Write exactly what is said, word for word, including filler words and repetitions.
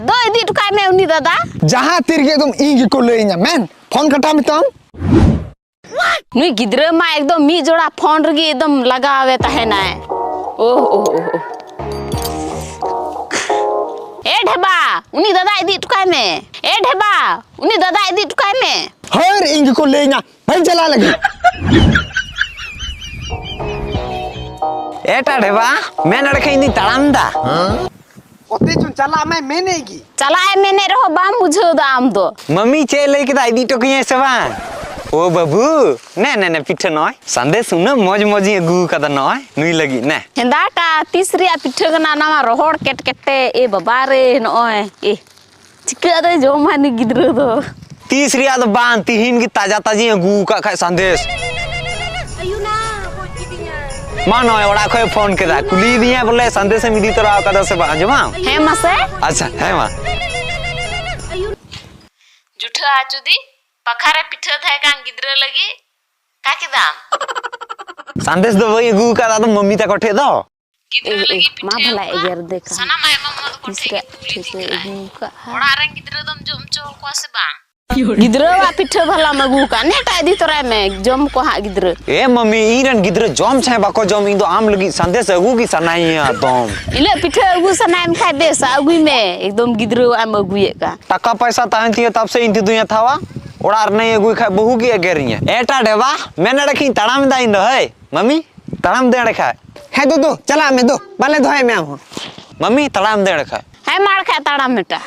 ᱫᱚ ᱤᱫᱤ ᱦᱚᱴᱚ ᱠᱟᱭ ᱢᱮ ᱩᱱᱤ ᱫᱟᱫᱟ᱾ ᱡᱟᱦᱟᱸ ᱛᱤ ᱨᱮᱜᱮ ᱮᱠᱫᱚᱢ ᱤᱧ ᱜᱮᱠᱚ ᱞᱟᱹᱭᱟᱹᱧᱟ, ᱢᱮᱱ ᱯᱷᱳᱱ ᱠᱟᱴᱟᱣ ᱢᱮᱛᱟᱢ᱾ ᱱᱩᱭ ᱜᱤᱫᱽᱨᱟᱹ ᱢᱟ ᱮᱠᱫᱚᱢ ᱢᱤᱫ ᱡᱚᱲᱟ ᱯᱷᱳᱱ ᱨᱮᱜᱮ ᱮᱠᱫᱚᱢ ᱞᱟᱜᱟᱣᱮ ᱛᱟᱦᱮᱱᱟᱭ᱾ ᱳᱦ, ᱳᱦ, ᱳᱦ, ᱳᱦ᱾ ᱮ ᱰᱷᱮᱵᱟ, ᱩᱱᱤ ᱫᱟᱫᱟ ᱤᱫᱤ ᱦᱚᱴᱚ ᱠᱟᱭ ᱢᱮ᱾ ᱮ ᱰᱷᱮᱵᱟ, ᱩᱱᱤ ᱫᱟᱫᱟ ᱤᱫᱤ ᱦᱚᱴᱚ ᱠᱟᱭ ᱢᱮ᱾ ᱦᱳᱭ, ᱤᱧ ᱜᱮᱠᱚ ᱞᱟᱹᱭᱟᱹᱧᱟ, ᱵᱟᱹᱧ ᱪᱟᱞᱟᱜ ᱞᱟᱹᱜᱤᱫ᱾ ᱮᱴᱟ ᱰᱷᱮᱵᱟ, ᱢᱮᱱ ᱟᱲᱮ ᱠᱷᱟᱱ ᱤᱧ ᱫᱩᱧ ᱛᱟᱲᱟᱢ ᱫᱟ᱾ ᱚᱛᱮ ᱪᱚᱝ ᱪᱟᱞᱟᱜ ᱢᱟᱭ ᱢᱮᱱᱮᱫ ᱜᱮ᱾ ᱪᱟᱞᱟᱜ ᱮ ᱢᱮᱱᱮᱫ ᱨᱮᱦᱚᱸ ᱵᱟᱢ ᱵᱩᱡᱷᱟᱹᱣ ᱫᱟ ᱟᱢ ᱫᱚ᱾ ᱢᱟᱢᱤ ᱪᱮᱫ ᱮ ᱞᱟᱹᱭ ᱠᱮᱫᱟ, ᱤᱫᱤ ᱦᱚᱴᱚ ᱠᱟᱹᱧᱟᱭ ᱥᱮ ᱵᱟᱝ? ᱳ ᱵᱟᱹᱵᱩ, ᱱᱮ, ᱱᱮ, ᱱᱮ, ᱯᱤᱴᱷᱟᱹ ᱱᱚᱜᱼᱚᱭ᱾ ᱥᱟᱸᱫᱮᱥ ᱩᱱᱟᱹᱜ ᱢᱚᱡᱽ ᱢᱚᱡᱽ ᱤᱧ ᱟᱹᱜᱩ ᱟᱠᱟᱫᱟ ᱱᱚᱜᱼᱚᱭ ᱱᱩᱭ ᱞᱟᱹᱜᱤᱫ, ᱱᱮ᱾ ᱦᱮᱸᱫᱟᱴᱟ, ᱛᱤᱥ ᱨᱮᱭᱟᱜ ᱯᱤᱴᱷᱟᱹ ᱠᱟᱱᱟ ᱱᱟᱣᱟ ᱨᱚᱦᱚᱲ ᱠᱮᱴ ᱠᱮᱴᱮ? ᱮ ᱵᱟᱵᱟ ᱨᱮ, ᱱᱚᱜᱼᱚᱭ, ᱮ, ᱪᱤᱠᱟᱹ ᱟᱫᱚᱭ ᱡᱚᱢᱟ ᱱᱩᱭ ᱜᱤᱫᱽᱨᱟᱹ ᱫᱚ? ᱛᱤᱥ ᱨᱮᱭᱟᱜ ᱫᱚ ᱵᱟᱝ, ᱛᱤᱦᱤᱧ ᱜᱮ ᱛᱟᱡᱟ ᱛᱟᱡᱤᱧ ᱟᱹᱜᱩ ᱟᱠᱟᱫ ᱠᱷᱟᱡ ᱥᱟᱸᱫᱮᱥ᱾ ᱢᱟ ᱱᱚᱜᱼᱚᱭ ᱚᱲᱟᱜ ᱠᱷᱚᱡ ᱯᱷᱳᱱ ᱠᱮᱫᱟ, ᱠᱩᱞᱤᱭᱮᱫᱤᱧᱟ ᱵᱚᱞᱮ ᱥᱟᱸᱫᱮᱥ ᱮᱢ ᱤᱫᱤ ᱛᱚᱨᱟ ᱟᱠᱟᱫᱟ ᱥᱮ ᱵᱟᱝ, ᱟᱸᱡᱚᱢᱟᱢ? ᱦᱮᱸ ᱢᱟᱥᱮ᱾ ᱟᱪᱪᱷᱟ, ᱦᱮᱸ ᱢᱟ᱾ ᱡᱩᱴᱷᱟᱹ ᱟᱪᱩᱫᱤ, ᱯᱟᱠᱷᱟᱨᱮ ᱯᱤᱴᱷᱟᱹ ᱛᱟᱦᱮᱸ ᱠᱟᱱ ᱜᱤᱫᱽᱨᱟᱹ ᱞᱟᱹᱜᱤᱫ, ᱚᱠᱟ ᱠᱮᱫᱟᱢ? ᱥᱟᱸᱫᱮᱥ ᱫᱚ ᱵᱟᱹᱧ ᱟᱹᱜᱩ ᱟᱠᱟᱫᱟ, ᱟᱫᱚ ᱢᱟᱢᱤ ᱛᱟᱠᱚ ᱴᱷᱮᱡ ᱫᱚ᱾ ᱜᱤᱫᱽᱨᱟᱹ ᱮ, ᱮ, ᱞᱟᱹᱜᱤᱫ ᱢᱟ ᱯᱤᱴᱷᱟᱹ ᱵᱷᱟᱞᱟ ᱮᱢ ᱠᱟᱜ᱾ ᱮᱜᱮᱨ ᱫᱮ ᱠᱟᱱ᱾ ᱥᱟᱱᱟᱢ ᱟᱭᱳ ᱵᱟᱵᱟ ᱫᱚᱠᱚ ᱛᱤᱥ ᱴᱷᱮᱡ ᱨᱮᱭᱟᱜ ᱜᱮ ᱠᱩᱞᱤ ᱯᱤᱴᱷᱟᱹ ᱫᱤ ᱠᱟᱜ ᱠᱟᱱᱟᱭ᱾ ᱟᱹᱜᱩ ᱠᱟᱜ ᱦᱟᱭ? ᱚᱲᱟᱜ ᱨᱮᱱ ᱜᱤᱫᱽᱨᱟᱹ ᱫᱚᱢ ᱡᱚᱢ ᱦᱚᱪᱚ ᱠᱚᱣᱟ ᱥᱮ ᱵᱟᱝ? ᱜᱤᱫᱽᱨᱟᱹᱣᱟᱜ ᱯᱤᱴᱷᱟᱹ ᱵᱷᱟᱞᱟᱢ ᱟᱹᱜᱩ ᱠᱟᱜ, ᱱᱮᱴᱟᱜ ᱤᱫᱤ ᱛᱚᱨᱟᱭ ᱢᱮ, ᱡᱚᱢ ᱠᱚ ᱦᱟᱸᱜ ᱜᱤᱫᱽᱨᱟᱹ᱾ ᱮ ᱢᱟᱢᱤ, ᱤᱧ ᱨᱮᱱ ᱜᱤᱫᱽᱨᱟᱹ ᱡᱚᱢ ᱪᱟᱦᱮ ᱵᱟᱠᱚ ᱡᱚᱢ, ᱤᱧ ᱫᱚ ᱟᱢ ᱞᱟᱹᱜᱤᱫ ᱥᱟᱸᱫᱮᱥ ᱟᱹᱜᱩ ᱜᱮ ᱥᱟᱱᱟᱭᱤᱧᱟ ᱮᱠᱫᱚᱢ᱾ ᱤᱱᱟᱹᱜ ᱯᱤᱴᱷᱟᱹ ᱟᱹᱜᱩ ᱥᱟᱱᱟᱭᱮᱢ ᱠᱷᱟᱡ ᱵᱮᱥ, ᱟᱹᱜᱩᱭ ᱢᱮ, ᱮᱠᱫᱚᱢ ᱜᱤᱫᱽᱨᱟᱹᱣᱟᱜ ᱮᱢ ᱟᱹᱜᱩᱭᱮᱫ ᱠᱟᱱ᱾ ᱴᱟᱠᱟ ᱯᱚᱭᱥᱟ ᱛᱟᱦᱮᱱ ᱛᱤᱧᱟᱹ ᱛᱟᱵ ᱥᱮ ᱤᱧ ᱛᱮᱫᱚᱧ ᱦᱟᱛᱟᱣᱟ, ᱚᱲᱟᱜ ᱨᱮᱱᱟᱜ ᱤᱧ ᱟᱹᱜᱩᱭ ᱠᱷᱟᱡ ᱵᱟᱹᱦᱩ ᱜᱮ ᱮᱜᱮᱨᱤᱧᱟ᱾ ᱮᱴᱟ ᱰᱮᱵᱟ, ᱢᱮᱱ ᱮᱲᱮ ᱠᱷᱟᱡ ᱤᱧ ᱛᱟᱲᱟᱢ ᱮᱫᱟ ᱤᱧ ᱫᱚ, ᱦᱮᱭ᱾ ᱢᱟᱢᱤ, ᱛᱟᱲᱟᱢ ᱫᱮ ᱚᱸᱰᱮ ᱠᱷᱟᱡ᱾ ᱦᱮᱸ ᱫᱩᱫᱩ, ᱪᱟᱞᱟᱜ ᱢᱮ ᱫᱩ, ᱵᱟᱞᱮ ᱫᱚᱦᱚᱭᱮᱫ ᱢᱮᱭᱟ ᱟᱢ ᱦᱚᱸ᱾ ᱢᱟᱢᱤ, ᱛᱟᱲᱟᱢ ᱫᱮ ᱚᱸᱰᱮ ᱠᱷᱟᱡ᱾ ᱦᱮᱸ ᱢᱟ ᱚᱸᱰᱮ ᱠᱷᱟᱡ ᱛᱟᱲᱟᱢ ᱢᱮᱴᱟ᱾